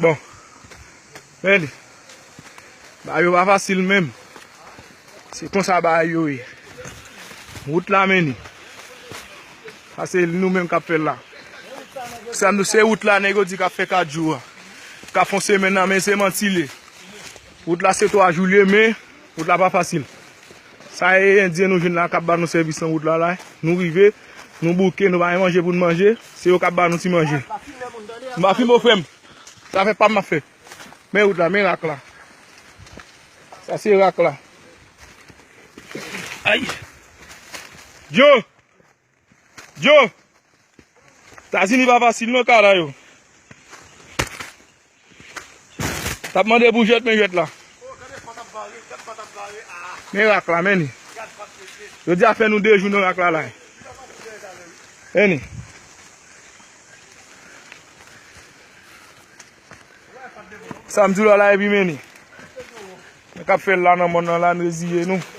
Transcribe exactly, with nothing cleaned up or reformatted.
Bon. Men li. Bagay yo pa fasil menm. Se konsa bagay yo ye. Wout la men li. Sa se nou menm k ap fè l la. Sa nou se wout la nèg yo di k ap fè kat jou a. K ap fè yon semèn nan men se manti l ye. Wout la se twa jou l ye men wout la pa fasil. Sa e endyen nou jwenn la k ap ba nou sèvis nan wout la la. Nou rive, nou bouke, nou pa gen manje pou n manje. Se yo k ap ba nou ti manje. M pa filme w frè m. Sa fè pa m ap fè. Men wout la, men rak la. Sa se rak la. Ay. Djo! Djo! Etazini pa fasil non kara yo. T ap mande pou jwèt men jwèt la. Men rak la, men li. Yo di a fè nou de jou nan rak la la. Men li. Sa m di w la la epi men li. Nèg k ap fè l la nan mòn nan la, n reziye nou.